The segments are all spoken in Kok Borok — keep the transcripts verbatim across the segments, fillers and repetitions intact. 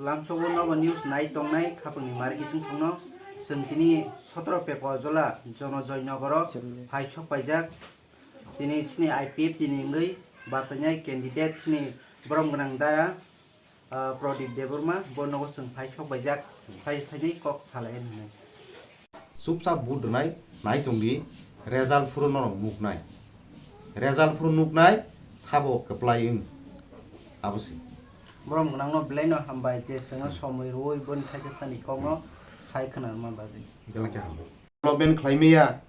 Lamsogo nogo news nai tongnai khapangni mari kising songno. Chwng tini sotoro Pekojola Jonojoy Nogoro phai sok paijak. Tini chini I P F T ni wngwi batainai candidate chini borom gwnang dara, ah, Pradip Debbarma, bo nogo chwng phai sok paijak, phai phainai kok salai hwnwi. Chupsa vote rwnai, nai tong di, result phuru norok nuknai. Result phuru nuknai, sabo kwplai wng. Abo se. Borom gwnangno belaino hambai je chwngno somoi rwui boni thaisa thani kokno sai khwnarma bagwi. Belai khe hambai. Development khlai maya,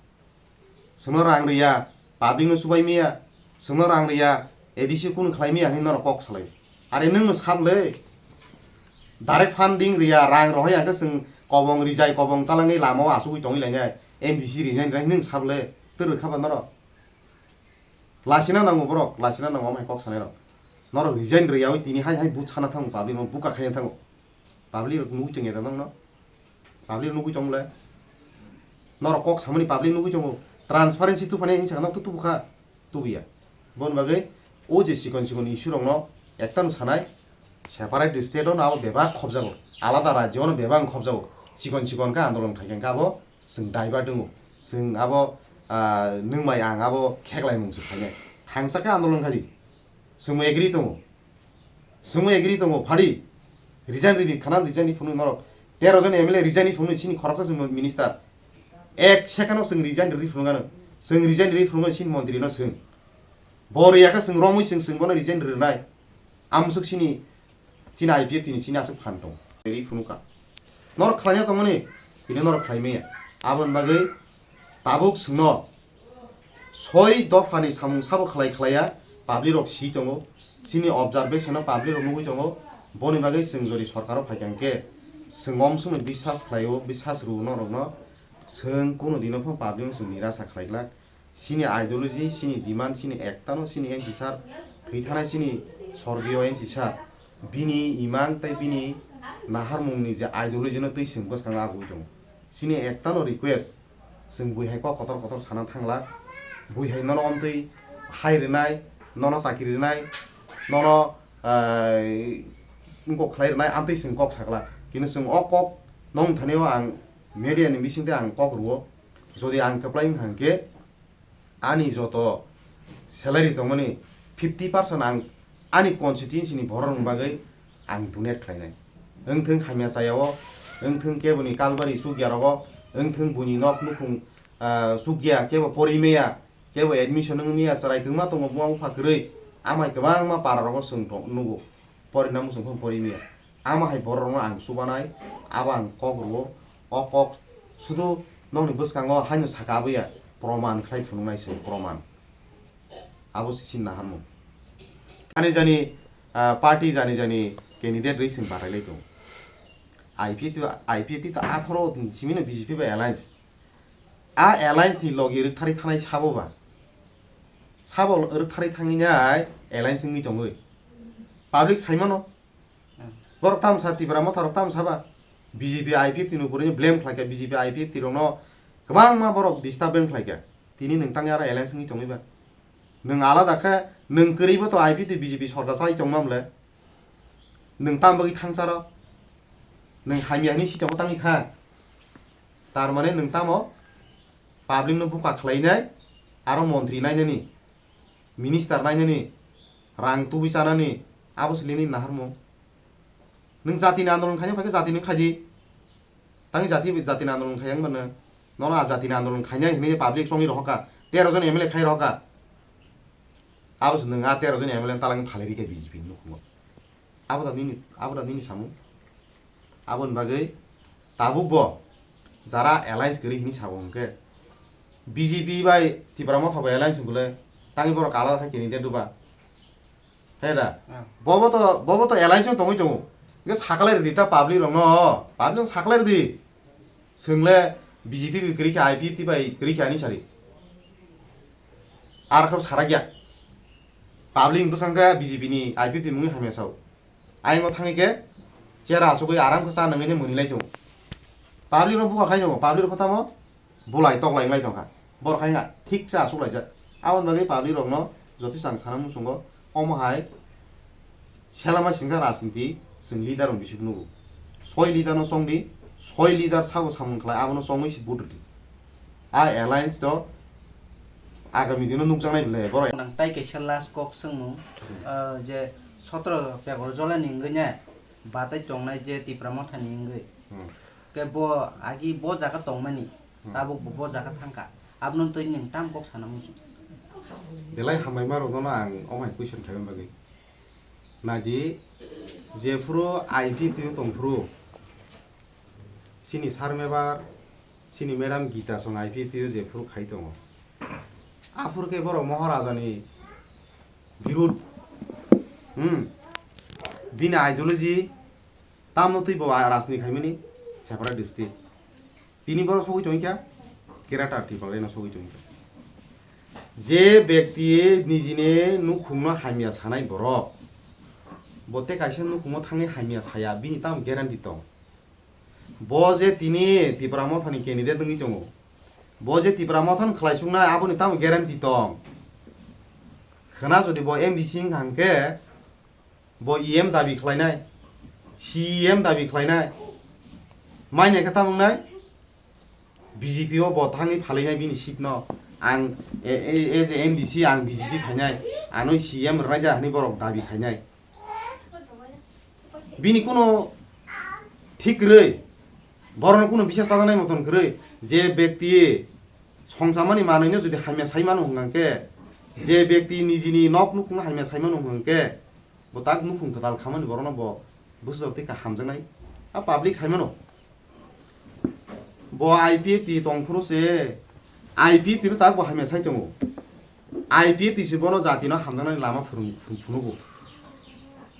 chwngno rang rwya, public no subai maya, chwngno rang rwya, A D C kunu khlai maya hinwi norok kok salai. Are nwng no sable, direct funding rwya, rang rohoi ang khe chwng kobong rijai, kobong talangwi lama o achugwi tongwi lainai, M D C resign rwnai nwng sable, twrwk kha ba norok. Lasina nango borok, lasina nango omo hai kok sanai rok. Norok resign rwyawi tini hai hai but sana thango public no buka khaina thango. Public rok nugwi tongya da nokno. Public nugwi tong le. Norok kok samani public nugwi tongo. Transparency tuphani hinsa nok tu tubu kha. Tubuya. Bon bagwi o je sikon sikon issue rokno ekta no sanai separate state o no abo bebak khobjago. Alada rajyo no bebak khobjago. Sikon sikon khe andolon khai khe abo chwng daibar tongo. Chwng abo, ah, nwng bai ang abo kheklai mung se khainai. Thangsa khe andolon khai di. Chwngbo agree tongo. Chwngbo agree tongo, phadi. Resign ridi, khana resign ri phunuk norok. Tero jon M L A resign ri phunuk chini khoroksa chwng minister. Ek second o chwng resign ri phunuk ano. Chwng resign ri phunuk chini montri no chwng. Bo riyakhe chwng romwi chwng chwng bono resign rinai. Amsuk chini, chini I P F T ni chini aswk phan tong. Ri phunukha. Norok khlaina tongmani, tini norok khlai maya. Aboni bagwi tabuk chwngno soi dophani samung sabo khlai khlaiya, public rok si tongo, chini observation o public rok nugwi tongo, boni bagwi chwng jodi sorkaro phaikha hwnkhe, chwng omsukno biswas khlaio, biswas rwo norokno, chwng kunu dino phano public no chwng nirasa khlai glak, chini ideology, chini demand, chini ektano, chini N C sir, thwi thanai chini sorgiyo N C sir, bini imang tei bini naharmungni je ideology no twi chwng bwskango agwi tongo, chini ektano request, Chwng bui hai kok kotor kotor sana thangla. Bui hai nono omtwi hai rwnai, nono chakri rwnai, nono, ah, wngkok khlai rwnai, amtwi chwng kok sakla. Kintu chwng o kok nong thani o ang media ni bisingtwi ang kok rwo. Jodi ang kwplai wngkha hwnkhe ani joto salary tongmani fifty percent ang ani constituency ni borok rokni bagwi ang donate khlainai. Wngthwng hamya chaya o, wngthwng keboni kalbari chukya rogo, wngthwng buini nok nukhung, ah, chukya, kebo pori maya, kebo admission wng maya, chwrai kwbangma tongo buma bupha kwrwi, amai kwbangma para rogo chwng tong nugo, porina muchung phano pori maya. Ama hai borok rokno ang chubanai, abo ang kok rwo, o kok sudu nokni bwskango haino saka aboya, proman khlai phunuknai se proman. Abo se chini naharmung. Jani jani, ah, party jani jani candidate rwi chwng batai lai tongo. I P F T, I P F T to atharo simino B J P bai alliance. A alliance ni logi rwktharwi thanai sabo ba. Sabo rwktharwi thangwi nai alliance wngwi tongwi. Public saimano. Borok tamsa Tipra Motha rok tamsa ba. B J P I P F T ni upor blame khlaikha, B J P I P F T rokno kwbangma borok disturbance khlaikha. Tini nwng tangwi aro alliance wngwi tongwi ba. Nwng alada khe, nwng kwrwibo to I P F T B J P sorkar chai tongma mle. Nwng tam bagwi thangsa rok. Nwng hamya hinwi si tongo tangwi thang. Tar mane nwng tamo public no buka khlainai, aro montri nainani, minister nainani, rang tubui chanani, abo se nini naharmung. Nwng jatini andolon khaina phaikhe jatini khaidi. Tangwi jati, jatini andolon khaiya wngmano. Nono a jatini andolon khaina hinwi public chongwi rohorkha. Tero jon M L A khai rohorkha. Abo se nwng a tero jon M L A talangwi phalai rikha B J P ni nukhungo. Abo da nini, abo da nini samung. Aboni bagwi tabuk bo jara alliance kwrwi hinwi sabo hwnkhe B J P bai Tipra Motha bai alliance wngkhe tangwi borok alada khe candidate rwba. Tei da? Ah. Bobo to, bobo to alliance wng tongwi tongo. Hwnkhe sakalai rwdi ta public rokno, public rok sakalai rwdi. Chwng le B J P bai kwrwi kha, I P F T bai kwrwi kha ani sari. Ar khe sarakya. Public bwsang khe B J P ni I P F T mungwi hamya sao. Ayang o thangwi khe chera asugwi aram khe cha nangwi ne mwnwi lai tongo. Public no buka khai tongo, public rok khe tamo bulai toklai wng lai tongkha. Borok hai wngkha thik cha asuk laijak. Aboni bagwi public rokno joto chwng sana muchungo omo hai selama singsa rajniti Chwng leader rok bisi phunukgo. Soi leader no chong di, soi leader sabo samung khlai, abono chongwi se vote rw di. A alliance to agami dino nukjaknai bwle borok. Nang tai kaisa last kok swngmung, ah, je sotro pegor jolani wngwi ne batai tongnai je Tipra Motha ni wngwi. Hmm. Ke bo agi bo jaga tongmani, hmm, tabuk bo bo jaga thangkha. Abono twi nwng tam kok sana muchung. Belai hambai ma rokno ang omai question khaima bagwi. Naidi, jephuru I P F T o tongphuru, chini sir mebar, chini madam Gita song I P F T o jephuru khai tongo. Aphuru khe borok Maharaja ni birud, hmm, bini ideology, tamno twi bo rajni khaimani separate district. Tini borok sogwi tongkha, Greater Tipraland o sogwi tongkha. Je bekti nijini nukhungno hamya sanai borok, bo tei kaisa nukhungo thangwi hamya saya, bini tamo guarantee tong? Bo je tini Tipra Mothani candidate wngwi tongo, bo je Tipra Mothani khlaisuknai, aboni tamo guarantee tong? Khwna jodi bo M D C wngkha hwnkhe, bo E M dabi khlainai, C E M dabi khlainai, mai naikhe tamo wngnai? B J P o bo thangwi phalinai bini seat no, ang e, e, as a M D C ang B J P phainai, ano C E M rwnai da hwnwi borok dabi khainai. Bini kuno thik kwrwi, borokno kuno bisa chajaknai moton kwrwi, je bekti songchamani manwino jodi hamya sai mano hwnkha khe, je bekti nijini nok nukhungno hamya sai mano hwnkha khe, bo tak nukhung kwtal khamani borokno bo bwsajak tei ka hamjaknai. A public sai mano. Bo I P F T tongphuru se, I P F T no tak bo hamya sai tongo. I P F T se bono jati no hamjaknani lama phwrwng, phwrwng, phunukgo.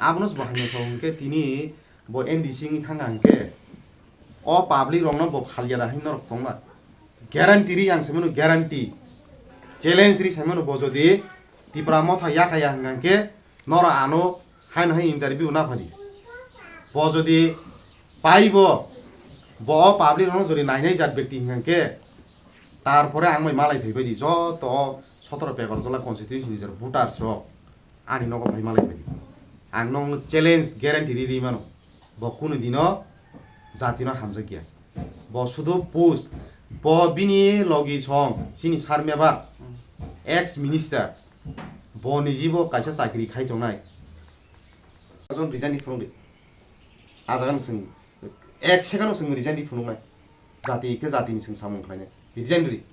Abono se bo hamya sao hwnkhe tini bo N D C wngwi thangkha hwnkhe, o public rokno bo phalya da hinwi norok tongma. Guarantee ri ang saimano, guarantee. Challenge ri saimano, bo jodi Tipra Motha yakaya hwnkha hwnkhe, norok ano haino hai interview na phadi. Bo jodi paibo, bo o public rokno jodi nainai jat bekti hwnkha hwnkhe, tarpore ang bai malai phai baidi joto o sotoro Pegarjala constituency ni je voters rok ani nogo phai malai phai di. Ang nong challenge guarantee ri ri mano. Bo kunu dino jati no hamjak ya. Bo sudu post, bo bini logi song, chini sir mebar, ex minister, bo nijibo kaisa chakri khai tongnai. Jon resign ni phunuk di. A jaga no chwng ek second o chwng resign di phunuknai. Jati khe jati ni chwng samung khlainai. Resign ri.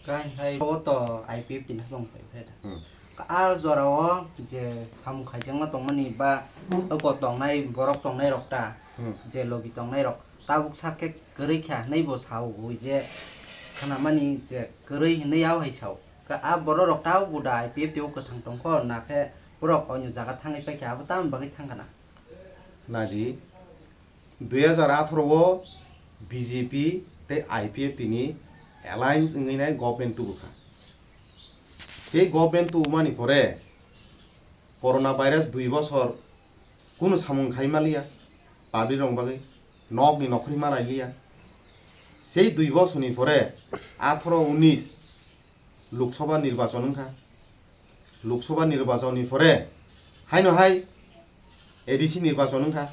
Kain hai o to I P F T ni habang phai phai da. Hmm. A jora o je samung khaijakma tongmani ba oko tongnai borok tongnai rok ta, hmm, je logi tongnai rok tabuk sak khe kwrwi kha hinwi bo sao hoi je khanamani je kwrwi hinwi yao hai sao. Ka a borok rok tabuk bo da I P F T o kwthang tongkho na khe borok onyo jaga thangwi paikha abo tamoni bagwi thangkha na? Nadi, dui hajar atharo o B J P tei I P F T ni alliance wngwi nai government tubukha. Sei government tubumani pore corona virus dui bosor kunu samung khai maliya, public rok bagwi nokni nokhorwi malai liya. Sei dui bosorni pore atharo unis Lok Sabha nirbachon wngkha. Lok Sabha nirbachon ni pore haino hai A D C nirbachon wngkha.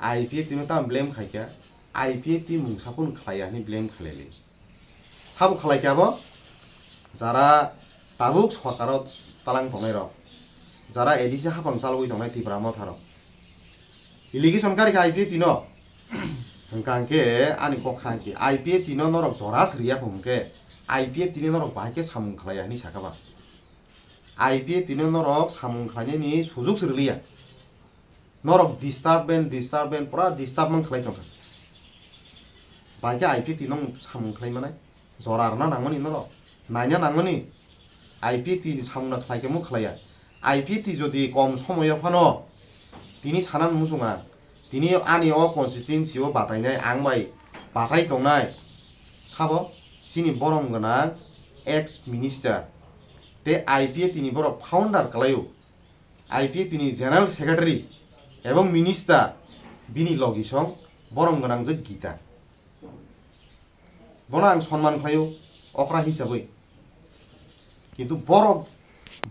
I P F T no tamo blame khaikha, I P F T mungsa phano khlaiya hinwi blame khlaili. Sabo khlaikha bo? Jara tabuk sorkaro talang tongnai rok, jara A D C hapang chalogwi tongnai Tipra Motha rok. Allegation karikha I P F T no. Hwnkha hwnkhe ani kok kha si I P F T no norok jora sriya hwnkhe I P F T ni norok bahai khe samung khlaiya hinwi sakha ba. I P F T no norok samung khlainani sujuk se rwliya. Norok disturbance, disturbance, pura disturb man khlai tongkha. Bahai khe I P F T no samung khlai manai. Jora rwna nangmani norok, naina nangmani. I P F T ni samungno khlai khe mo khlaiya. I P F T jodi kom somoyo phano tini sana muchunga, tini ani o constituency o batainai ang bai batai tongnai sabo chini borom gwnang ex minister tei I P F T ni borok founder kwlaio, I P F T ni general secretary ebong minister bini logi song borom gwnang je Gita. Bono ang sonman khlaio okra hisabwi. Kintu borok,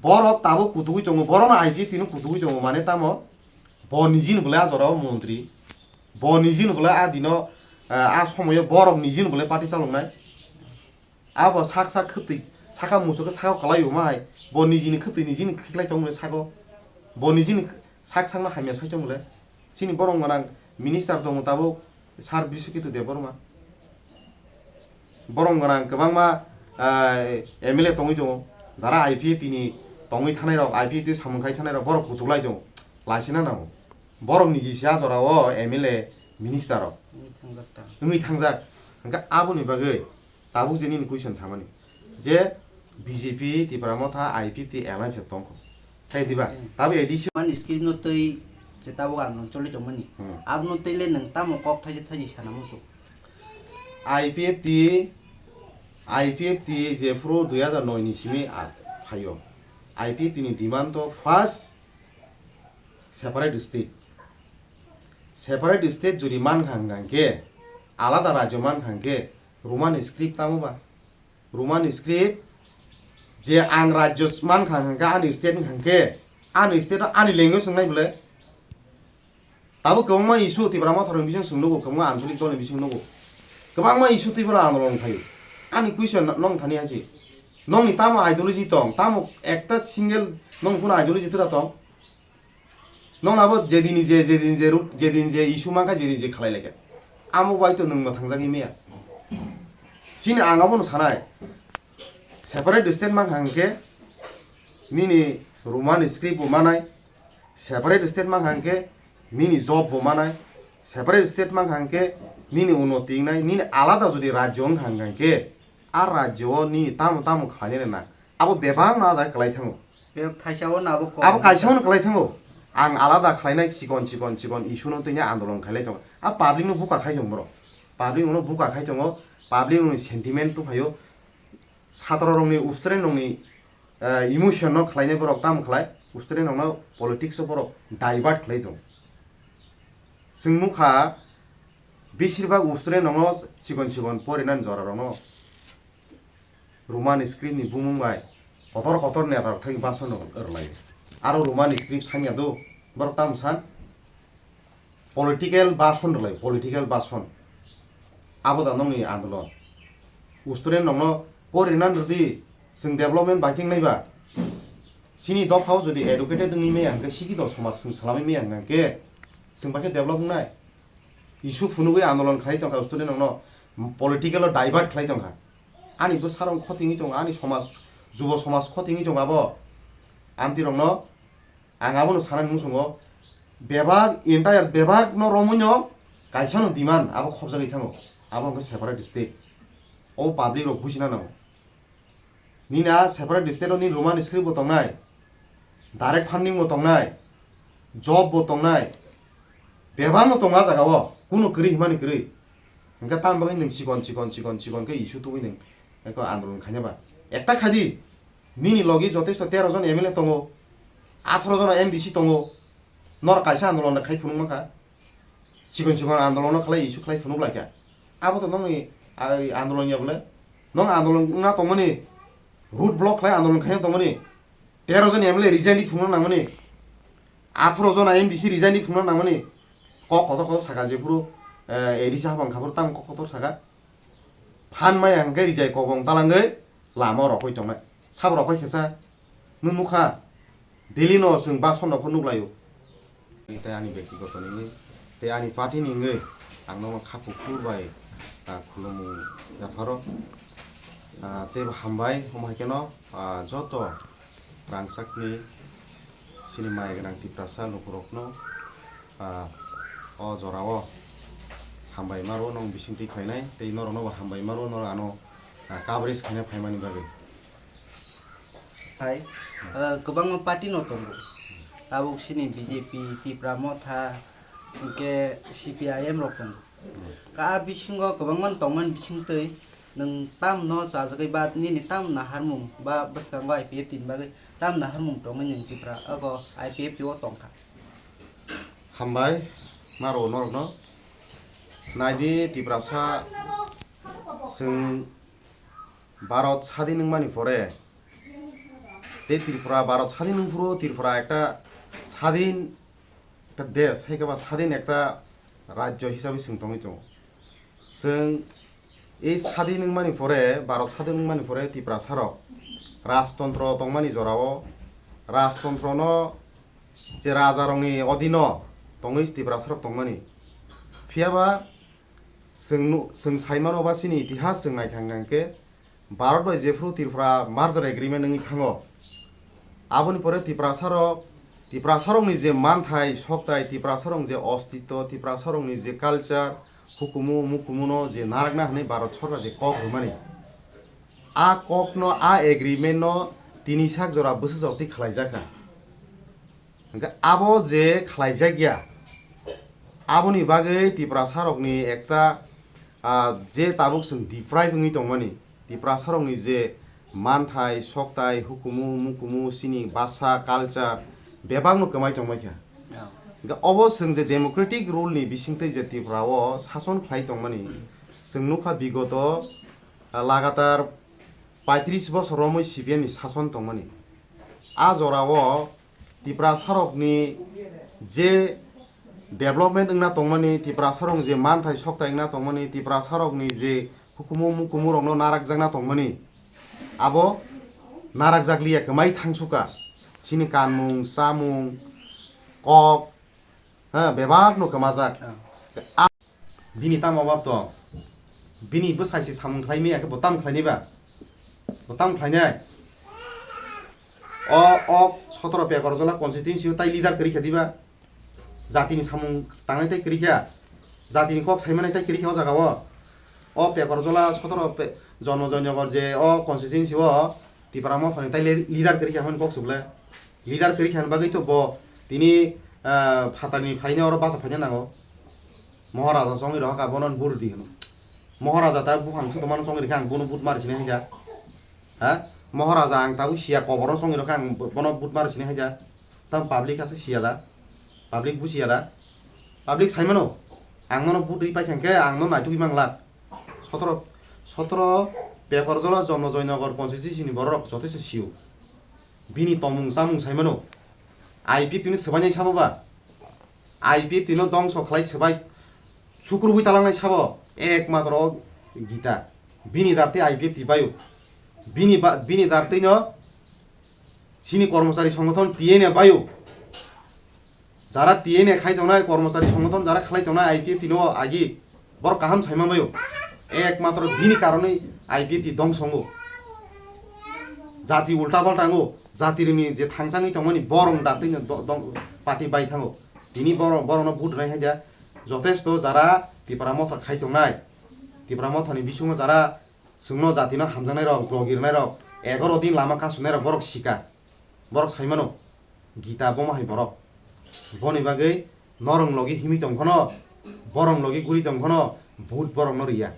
borok tabuk kutugwi tongo, borokno I P F T no kutugwi tongo, mane tamo Bo nijini bwlai a jorao montri, bo nijini bwlai a dino, ah, a somoyo borok nijini bwlai party chaloknai. Abo sak sak khwtwi, saka muchukhe saka kwlai omo hai, bo nijini khwtwi nijini khiklai tongmole sako, bo nijini sak sakno hamya sai tongmole. Chini borok gwnang minister tongo tabuk, Sir Biswaketu Debbarma. Borok gwnang kwbangma, ah, M L A tongwi tongo, jara I P F T ni tongwi thanai rok, I P F T samung khai thanai rok, borok kutuk lai tongo, laisina nango. Borok niji se a jora o M L A minister rok wngwi thangjak ta. Wngwi thangjak. Hwnkhe aboni bagwi tabuk je nini question samani je B J P Tipra Motha I P F T alliance tongkho. Khai diba? Hmm. Tabuk A D C. Mani scheme no twi je tabuk ang nung choli tongmani. Hmm. Abono twi le nung tamo kok thaisa thaisa sana muchung? I P F T, I P F T jephuru dui hajar noi ni simi a phaio. I P F T ni demand to first separate state. Separate state jodi mankha hwnkha hwnkhe, alada rajyo mankha hwnkhe, Roman script tamo ba? Roman script je ang rajyo mankha hwnkha hwnkhe, ani state wngkha hwnkhe, ani state o ani language wngnai bwle? Tabuk kwbangma issue Tipra Motha rokni bising chwng nugo, kwbangma anchalik dolni bising nugo. Kwbangma issue twi borok andolon khaio. Ani question no-, nong thani hai se. Nongni tamo ideology tong, tamo ekta single nong phano ideology twra tong? Nong abo jedini je, jedini je root, jedini je issue mankha, jedini je khlai laikha. Amo bai to nwng mwthangjagwi maya. Chini ang abono sanai. Separate state mankha hwnkhe nini Roman script bo manai. Separate state mankha hwnkhe nini job bo manai. Separate state mankha hwnkhe nini unnoti wngnai, nini alada jodi rajyo wngkha hwnkhe a rajyo o nini tamo tamo khlainai rwna. Abo bebak no a jaga kwlai thango. Bebak thaisa o no abo kok. Abo kaisa no kwlai thango. Ang alada khlainai chikon chikon chikon issue no tini andolon khailai tongo. A public no buka khai tongo borok. Public no buka khai tongo. Public no sentiment tuphaio. Satro rokni, student rokni, eh, emotion no khlainai borok tamo khlai. Student rokno politics o borok divert khlai tongo. Chwng nukha, beshirbak student rokno chikon chikon porinani jora rokno Roman script ni bumung bai kotor kotor neta rok thangwi bason rok rwlai. Aro Roman script sanya do, borok tamo san? Political bason rwlai, political bason. Abo da nongni andolon. Student rokno porinani rwdi, chwng development bai khe wngnai ba. Chini dophao jodi educated wngwi maya hwnkhe, sikito somaj chwng swlamwi maya hwnkhe, chwng bai khe develop wngnai. Issue phunugwi andolon khlai tongkha student rokno, political o divert khlai tongkha. Ani bwsarok khoti wngwi tongo, ani somaj, jubo somaj khoti wngwi tongo abo. Amtwi rokno ang abono sanani muchungo bebak, entire bebak no romwi no kaisa no demand abo khopjagwi thango. Abo hwnkhe separate state. O public rok bujina nango. Nini a separate state o nini Roman script bo tongnai, direct funding bo tongnai, job bo tongnai, bebak no tongo a jaga o, kunu kwrwi himani kwrwi. Hwnkhe tamo bagwi nwng chikon chikon chikon chikon khe issue tubui nwng eko andolon khaina ba? Ekta khai di, nini logi jotesto tero jon M L A tongo, atharo jon M D C tongo, norok kaisa andolon khai phunuk mankha. Chikon chikon andolon no khlai, issue khlai phunuk laikha. Abo to nongni, ai, andolon ya bole? Nong andolon wngna tongmani, road block khlai andolon khaina tongmani, tero jon M L A resign di phunukna nangmani, atharo jon M D C resign di phunukna nangmani, kok kotor kotor saka jephuru, eh, A D C hapang khaphuru tamo kok kotor saka. Phan maya hwnkhe rijai kobong talangwi lama o rokoi tongnai. Sabo rokoi khe sa. Nwng nukha, daily no chwng bus honna phano nuklaio. Tei ani bektigoto ni wngwi, tei ani party ni wngwi ang no kha kuphur bai, ah, khulumung yapharo. Ah, tei bo hambai, omo hai kheno, ah, joto rangchakni chini mai gwnang Tiprasa lukurokno, ah, o jorao hambai maro nong bisingtwi khlainai, tei norokno bo hambai maro, norok ano, ah, coverage khaina phaimani bagwi. Hai, eh, kwbangma party no tongo. Tabuk sini B J P, Tipra Motha, hwnkhe C P I M rok tongo. Ka bisingo kwbangma tongmani bisingtwi nwng tamno chajagwi ba nini tam naharmung ba bwskango I P F T ni bagwi tam naharmung tongwi nwng Tipra ogo I P F T o tongkha. Hambai, maro norokno. Naidi Tiprasa chwng Bharat sadin wngmani pore, tei Tripura Bharat sadin wngphuru Tripura ekta sadin Ekta desh, hai khe ba sadin ekta rajyo hisabe chwng tongwi tongo. Chwng ei sadin wngmani pore, Bharat sadin wngmani pore Tiprasa rok rajtontro tongmani jorao, rajtontrono je raja rokni odino tongwi Tiprasa rok tongmani. Phiya ba chwng nu-, chwng sai mano ba chini itihas chwng nai thang thang khe Bharat bai jephru Tripura merger agreement wngwi thango, aboni pore Tiprasa rok, Tiprasa rokni je manthai soktai, Tiprasa rok je ostitto, Tiprasa rokni je culture, hukumu mukumu no je narakna hwnwi Bharat sorkar je kok rwmani, a kok no, a agreement no tini sak jora bwsajak twi khlai jak kha. Hwnkhe abo je khlai jak ya, aboni bagwi Tiprasa rokni ekta, ah, je tabuk chwng deprive wngwi tongmani, Tiprasa rokni je manthai, soktai, hukumu, mukumu, chini basa, culture, bebak no kwmai tongmai kha. Oh. Hwnkhe obo chwng je democratic rule ni bisingtwi je Tripura o sason khlai tongmani, chwng nukha bigoto, ah, lagatar paitris bosor romwi C P M ni sason tongmani. A jorao Tiprasa rokni je development wngna tongmani, Tiprasa rok je manthai soktai wngna tongmani, Tiprasa rokni je hukumu mukumu rokno narakjakna tongmani, abo narakjakliya, kwmai thangsuka. Chini kanmung, chamung, kok, ha, bebak no kwmajak. Ah. A-, bini tamo bab to? Bini bwsai se samung khlai maya khe bo tam khlai nai ba? Bo tam khlai nai? O, o sotoro Pekorjola constituency o tai leader kwrwi kha diba? Jatini samung tangnai tai kwrwi kha? Jatini kok sai manai tai kwrwi kha o jaga o? O Pekorjola sotoro pe-, Jonmo Joynagar je o constituency o Tipra Mothani tai le-, leader kwrwi kha hwnwi kok se bwle? Leader kwrwi kha hwnwi bagwi to bo tini, ah, phatarni phaina oro bacha phaina nango. Moharaja chongwi rohakha, bono vote di hwno. Moharaja ta buphang sotoma no chongwi rikha, ang bono vote mari sinai haikha. Ha? Moharaja ang tabuk siya, kobor no chongwi rokha, ang bono vote mari sinai haikha. Tamo public asa siya da? Public busiya da? Public saimano? Ang nono vote ri paikha hwnkhe ang no naitugwi manglak. Sotoro, sotoro Pekorjola Jonmo Joynagar constituency ni borok jotoiso sio. Bini tongmung chamung saimano? I P F T ni swbainai sabo ba? I P F T no dongso khlai swbai sukrubui talangnai sabo ekmatro o Gita. Bini dartwi I P F T baio. Bini ba-, bini dartwino chini kormochari songgothon T N A baio. Jara T N A khai tongnai, kormochari songgothon jara khlai tongnai I P F T no agi, borok kaham saima baio. Ekmatro bini karonwi I P F T dongsongo. Jati ulta palta wngo, jati rwni je thangchangwi tongmani borok dartwino do-, dong-, party bai thango. Tini borok, borokno vote rwnai hai da. Jotesto jara Tipra Motha khai tongnai, Tipra Mothani bisingo jara chwngno jatino hamjaknai rok, logi rwnai rok, egaro din lama kasunai rok borok sika. Borok saimano, Gita bomo hai borok. Boni bagwi norong logi himwi tong phano, borong logi guri tong phano, vote borokno riya.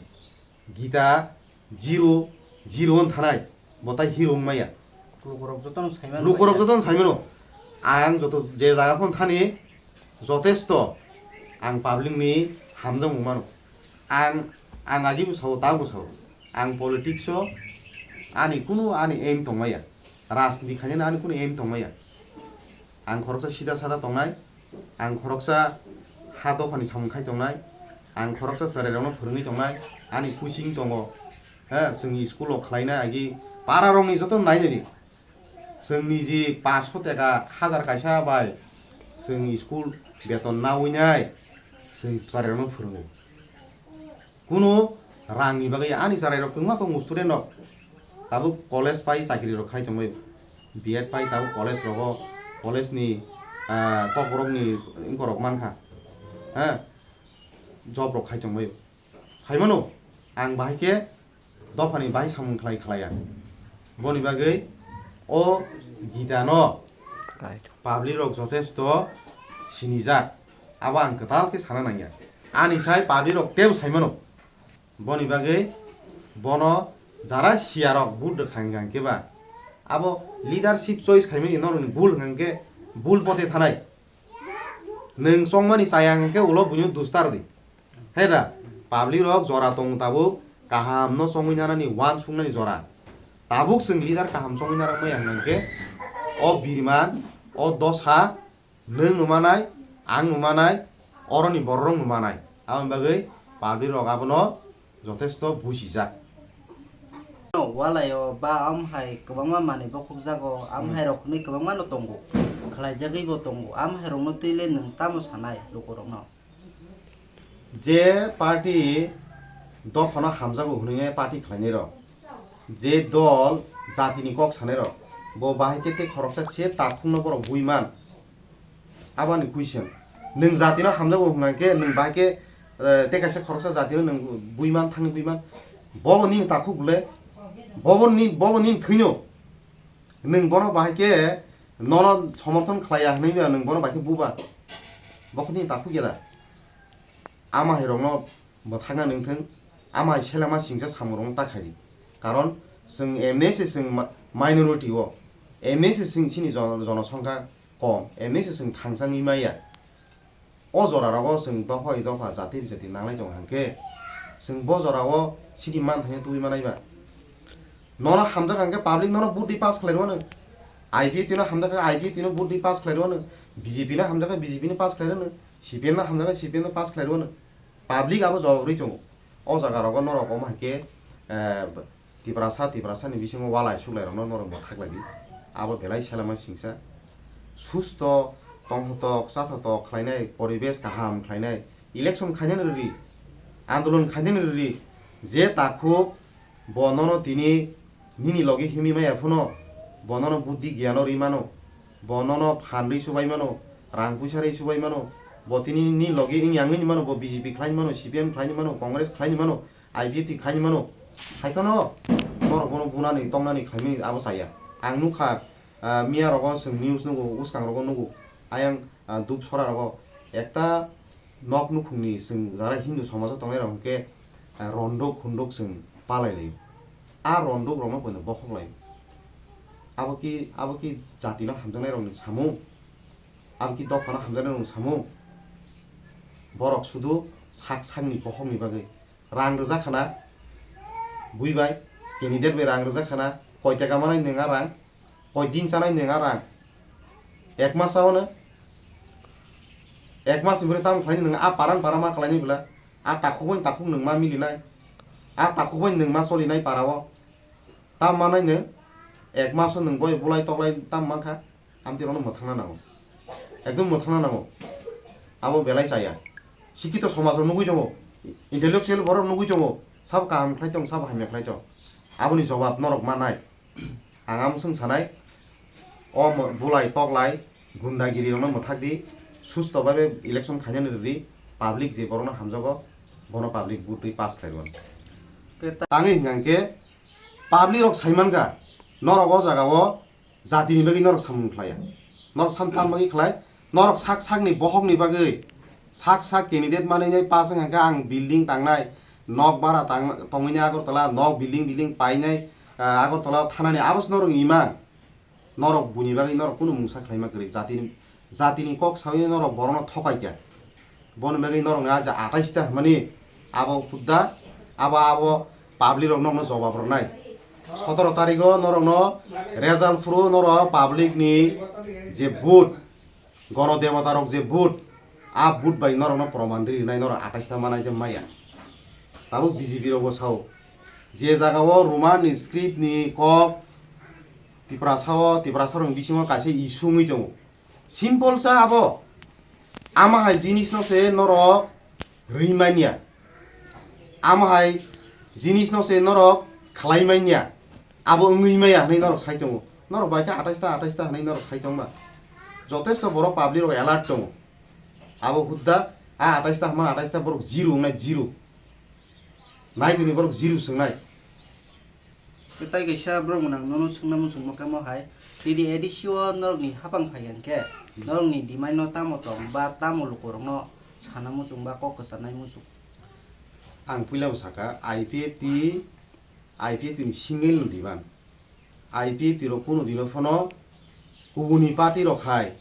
Gita zero, zero wng thanai, bo tai hero wng maya. Lukurok jotono saimano. Lukurok jotono saimano. Ang joto je jaga phano thani, jotesto ang public ni hamjakmung mano. Ang, ang agi bo sao, ta bo sao. Ang politics o ani kunu ani aim tongmaya. Rajniti khainani ani kunu aim tongmaya. Ang khoroksa sida sada tongnai. Ang khoroksa ha dophani samung khai tongnai, ang khoroksa chwrairokno phwrwngwi tongnai, ani coaching tongo, he, chwngni school o khlainai agi pararokni joto nainani. Chwngni ji paanch sho taka hajar kaisa bai chwng school beton nawinai chwng chwrairokno phwrwngo. Kunu rangni bagwi ani chwrairok kwbangma tongo, student rok tabuk college pai chakri rok khai tongbaio, B Ed pai tabuk college rogo, college ni, ah, kokborok ni wngkorok mankha, ha, job rok khai tongbaio. Saimano, ang bahai khe dophani bahai samung khlai khlaiya. Boni bagwi o Gita no public rok jotesto sinijak, abo ang kwtal khe sana nangya. Ani sai public rok tebo saimano. Boni bagwi bono jara siya rok vote rwkha hwnkha hwnkhe ba, abo leadership choice khaimani norokni bul hwnkha hwnkhe bul pote thanai. Nwng chongmani chaya hwnkhe ulo buino dustar di. He da, public rok jora tong tabuk kaham no chongwi nanani, uansuknani jora. Tabuk chwng leader kaham chongwi narwk maya hwnkhe o birman, o dosa nwng numa nai, ang numanai, oroni bororok numanai. Aboni bagwi public rok abono jotesto bujijak. Walai o ba am hai kwbangma manwi bokhokjago, am hai rok hwnwi kwbangma no tongo, khlaijagwi bo tongo, am hai rokno twi le nwng tamo sanai lukurokno? Je party dophano hamjago hwnwi party khlainai rok, je dol jatini kok sanai rok, bo bahai khe tei khoroksa se takhukno borok bui man. Aboni question. Nwng jatino hamjago hwnkha khe nwng bahai khe, eh, tei kaisa khoroksa jatino nwng bui man, thangwi bui man. Bobo nini takhuk le, bobo ni, bobo nini thwino. Nwng bono bahai khe nono somorthon khlaiya hwnwi ba nwng bono bahai khe buba. Bo khe nini takhuk ya da? Ama hai rokno mwthangna nwng thwng, ama hai selema singsa samung rokno ta khai di. Karon chwng M N S chwng ma-, minority o, M N S chwng chini jon-, jonosongkha kom, M N S chwng thangchangwi maya. O jora rogo chwng dopha bai dopha, jati bai jati nanglai tongo hwnkhe, chwng bo jora o chini manthaino tubui manai ba. Nono hamjak hwnkhe public nono vote di pass khlai rwno. I P F T no hamjak khe I P F T no vote di pass khlai rwno. B J P no hamjak khe B J P no pass khlai rwno. C P M no hamjak khe C P M no pass khlai rwno. Public abo jawab rwi tongo. O jaga rogo norok omo hai khe, eh, Tiprasa, Tiprasa ni bisingo walai suklai rokno norok mwthak lai di. Abo belai selema singsa. Susto, tongthotok, chathotok khlainai, poribesh kaham khlainai, election khainani rwdi, andolon khainani rwdi, je takhuk bo nono tini nini logi himwi maya phano, bo nono buddhi giyano rwi mano, bo nono phan rwi chubai mano, rang puisa rwi chubai mano, bo tini nini logi wng yang wngwi mano, bo B J P khlaini mano, C P M khlaini mano, Congress khlaini mano, I P F T khaini mano, hai phano norok bono bunani tongnani khlaimani abo chaya. Ang nukha, ah, miya rogo chwng news nugo, bwskang rogo nugo, ayang, ah, dup sora rogo ekta nok nukhungni chwng jara Hindu somajo tongnai rok hwnkhe, ah, ronduk khunduk chwng palai laio. A ronduk rokno boino bokhok laio. Abo ki, abo ki jatino hamjaknai rokni samung? Abo ki dophano hamjaknai rokni samung? Borok sudu sak sakni bokhokni bagwi rang rwjak khana, bui bai, candidate bai rang rwjak khana, koi taka manai nwng a rang, koi din chanai nwng a rang, ek mas chao no, ek mas ni bwrwi tamo khlaini nwng a paran para ma khlaini bwla, a takhuk bai takhuk nwng ma milinai, a takhuk bai nwng ma solinai para o, tamo manai nwng ek mas o nwng boi bulai toklai tamo mankha. Amtwi rokno mwthangna nango, ekdom mwthangna nango. Abo belai chaya. Sikhito somaj rok nugwi tongo, intellectual borok nugwi tongo, sabo kaham khlai tong, sabo hamya khlai tong. Aboni jobab norok manai. Ang amo swng sanai, o mo-, bulai toklai, gundagiri rokno mwthak di, susto bai bai election khainani rwdi, public je borokno hamjago, bono public vote rwi pass khlai rwmani. Tei ta- Tangwi hwnkha hwnkhe public rok sai mankha, norok o jaga o jatini bagwi norok samung khlaiya. Norok sam tam bagwi khlai, norok sak sakni bokhokni bagwi sak sak candidate manwi nai pass wngkha khe ang building tangnai, nok bara tang-, tongwini Agartala, nok building building painai, ah, Agartala thanani abo se norok imang. Norok buini bagwi norok kunu mungsa khlaima kwrwi, jatini, jatini kok sawi norok borokno thokaikha. Boni bagwi norokni a je atais ta hwnmani abo hudda, abo, abo public rok norokno jobab rwnai. Sotoro tarigo norokno result phuru norok public ni je vote, gono debota rok je vote, a vote bai norokno proman ri rinai norok atais ta manai de maya. Tabuk B J P rok bo sao, je jaga o Roman script ni kok Tiprasa o, Tiprasa rok ni bisingo kaisa issue wngwi tongo. Simple sa abo. Ama hai jinis no se norok rwi manya. Ama hai jinis no se norok khlai manya. Abo wngwi maya hwnwi norok sai tongo. Norok bai khe atais ta, atais ta hwnwi norok sai tongma. Jotesto borok public rok alert tongo. Abo hudda a atais ta hwnmani atais ta borok zero wngnai, zero. Naitoni borok zero swngnai. Tei tai kaisa borok mwnang nono swngna muchungma kamo hai, T D A D C o norokni hapang phai hwnkhe, norokni demand no tamo tong ba tamo lukurokno sana muchung ba kok kwcharnai muchung? Ang puila bo saka, I P F T, I P F T ni single no demand. I P F T rok kunu dino phano kubuni party rok hai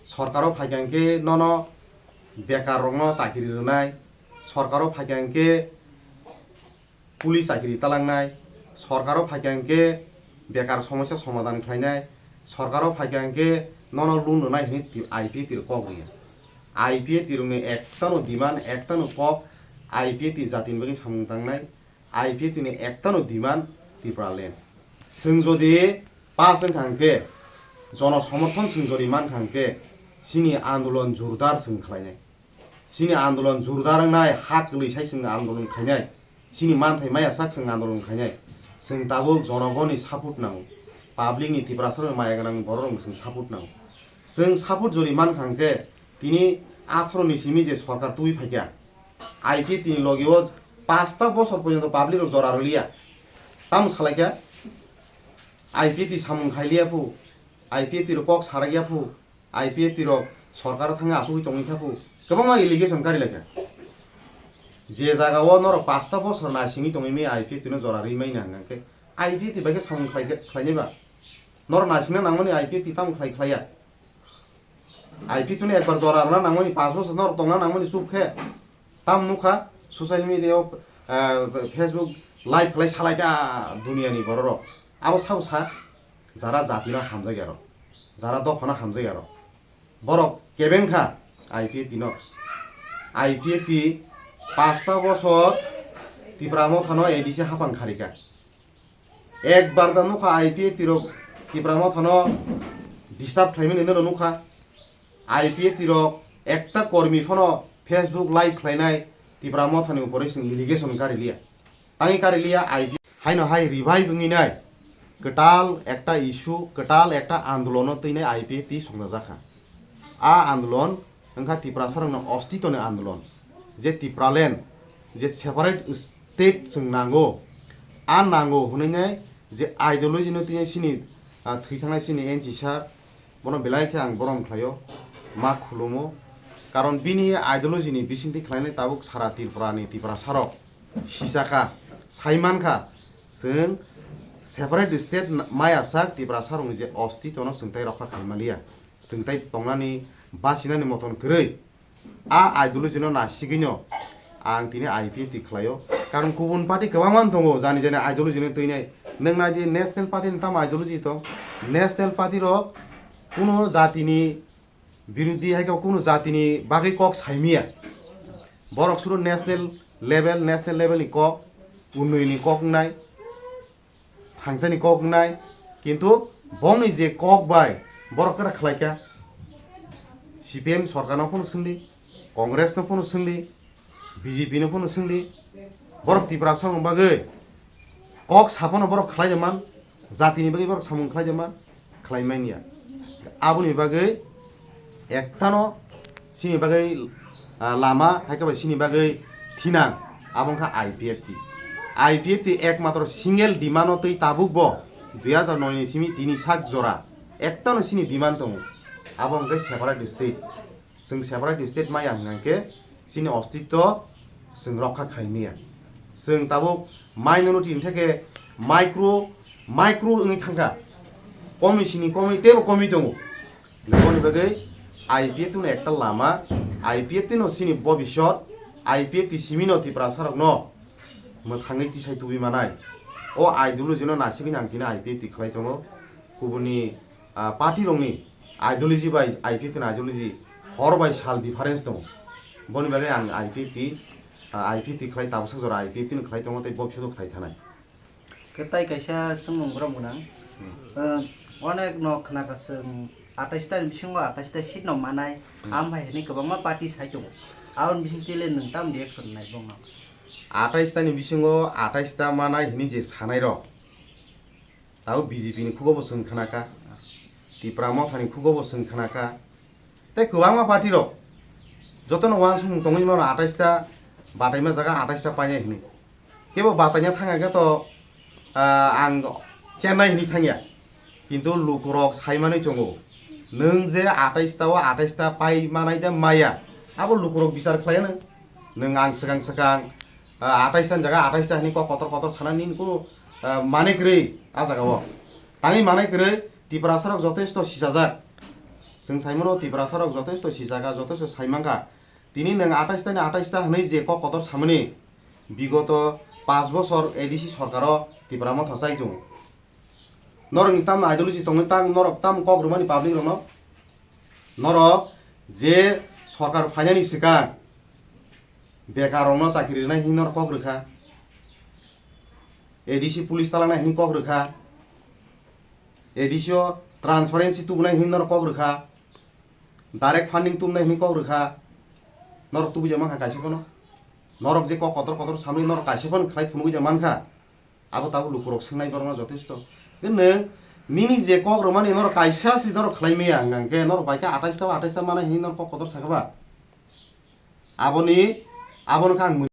sorkaro phaikha hwnkhe nono bekar rokno chakiri rwnai, sorkaro phaikha hwnkhe police chakiri talangnai, sorkaro phaikha hwnkhe bekar somosya somadhan khlainai, sorkaro phaikha hwnkhe nono loan rwnai hwnwi ti-, I P F T rok kok rwya. I P F T rokni ektano demand, ektano kok, I P F T jatini bagwi samung tangnai, I P F T ni ektano demand Tipraland. Chwng jodi pass wngkha hwnkhe, jono somorthon chwng jodi mankha hwnkhe, chini andolon jordar chwng khlainai. Chini andolon jordar wngnai, ha kwlwi sai chwng andolon khainai. Chini manthai maya sak chwng andolon khainai. Chwng tabuk jonogoni support nango. Public ni, Tiprasarokni maya gwnang bororokni chwng support nango. Chwng support jodi mankha hwnkhe, tini atharo ni simi je sorkar tubui phaikha, I P F T ni logi o pasta bosor porjonto public rok jora rwliya. Tamo salaikha, I P F T samung khailiya phu, I P F T rok kok sarakya phu, I P F T rok sorkar o thangwi asugwi tongwi kha phu, kwbangma allegation karilaikha. Je jaga o norok pasta bosor naisingwi tongwi maya I P F T no jora rwi manya hwnkhe, I P F T bai khe samung khlai-, khlainai ba? Norok naisingna nangmani I P F T tamo khlai khlaiya? I P F T no ekbar jora rwna nangmani, panch bosor norok tongna nangmani chup khe. Tam nukha social media o, ah, Facebook live khlai salaikha duniani bororok. Abo sabo sa, jara jatino hamjakya rok, jara dophano hamjakya rok. Borok kebeng kha I P F T no. I P F T pasta bosor Tipra Mothano A D C hapang kharika. Ekbar da nukha I P F T rok Tipra Mothano disturb khlaimani hinwi rw nukha. I P F T rok ekta kormi phano Facebook live khlainai Tipra Mothani upore chwng allegation kariliya. Tangwi kariliya I P F T haino hai revive wngwi nai kwtal ekta issue, kwtal ekta andolono twinai I P F T songjajakha. A andolon wngkha Tiprasarokni ostitoni andolon, je Tipraland, je separate state chwng nango, a nango hwnwi nai je ideology no tini chini, ah, thwi thangnai chini N G sir, bono belai khe ang borom khlaio, ma khulumo, karon bini ideology ni bisingtwi khlainai tabuk sara Tripura ni Tiprasarok sisakha, saimankha, chwng separate state na-, maya sak Tiprasarokni je ostitono chwng tai rokha khaimaliya. Chwng tai tongnani, basinani moton kwrwi, a ideology no nasigwino ang tini I P F T khlaio. Karon kubun party kwbangma tongo, jani jani ideology no twinai. Nwng nai di, national party ni tamo ideology tong? National party rok kuno jatini biruddhi hai khe kuno jatini bagwi kok saimiya. Borok suru national level, national level ni kok, unnoyoni kok wngnai, thangsani kok wngnai, kintu bongni je kok bai borok kwrak khlaikha, C P M sorkarno phano swngdi, Congress no phano swngdi, B J P no phano swngdi, borok Tiprasarokni bagwi kok saphano borok khlai man, jatini bagwi borok samung khlai man, khlai manya. Aboni bagwi ektano chini bagwi, ah, lama, hai khe bai chini bagwi thinang, abo wngkha I P F T. I P F T ekmatro single demand o twi tabuk bo dui hajar noi ni simi tini sak jora ektano chini demand tongo, abo wngkha separate state. Chwng separate state maya hwnkhe chini ostitto chwng rokha khaimaya. Chwng tabuk minority hwnkhe khe micro, micro wngwi thangkha. Komi sini komi teibo komi tongo. Aboni bagwi I P F T no ekta lama, I P F T no chini bobisot, I P F T simi no Tiprasarokno mwthangwi tisai tubui manai. O ideology no nasigwi ang tini I P F T khlai tongo. Kubuni, ah, party rokni ideology bai I P F T ni ideology hor bai sal difference tongo. Boni bagwi ang I P F T, ah, I P F T khlai, tabuksa jora I P F T ni khlai tongo tei bobiswt khlai thanai. Khe tai kaisa swngmung borom gwnang. Hmm. Ah, onek no khna ka chwng atais ta ni bisingo atais ta seat no manai, hmm, am bai hwnwi kwbangma party sai tongo. Aboni bising twi le nwng tam reaction nai bongno? Atais ta ni bisingo atais ta manai hwnwi je sanai rok. Tabuk B J P ni khugo bo chwng khna kha, Tipra Motha ni khugo bo chwng khna kha, tei kwbangma party rok jotono uansukmung tongwi mano atais ta bataima jaga atais ta painai hwnwi. Kebo bataina thang khe to, ah, ang Chennai hwnwi thangya, kintu lukurok sai manwi tongo, nwng je atais ta o atais ta pai manai de maya, abo lukurok bichar khlai nw, nwng ang swkang swkang, ah, atais ta ni jaga atais ta hwnwi kok kotor kotor sana nini kunu, ah, mane kwrwi a jaga o. Tangwi mane kwrwi Tiprasa rok jotesto sichajak. Chwng sai mano Tiprasa rok jotesto sichakha, jotesto sai mankha. Tini nwng atais ta ni atais ta hwnwi je kok kotor samani bigoto panch bochor A D C sorkar o Tipra Motha chai tongo. Norok ni tam ideology tongwi tang, norok tam kok rwmani public rok no? Norok je sorkar phainani swkang bekarrokno chakri rwnai hwnwi norok kok rwkha, A D C police talangnai hwnwi kok rwkha, A D C o transparency tubunai hwnwi norok kok rwkha, direct funding tubunai hwnwi kok rwkha, norok tubui ya mankha kaisa phano. Norok je kok kotor kotor samwi norok kaisa phano khlai phunugui ya mankha. Abo tabuk lukurok swngnai borokno jotesto. Khe nwng nini je kok rwmani norok kaisa se norok khlai maya hwnka hwnkhe norok bai khe atais ta atais ta manai hwnwi norok kok kotor sakha ba? Aboni, abono khe ang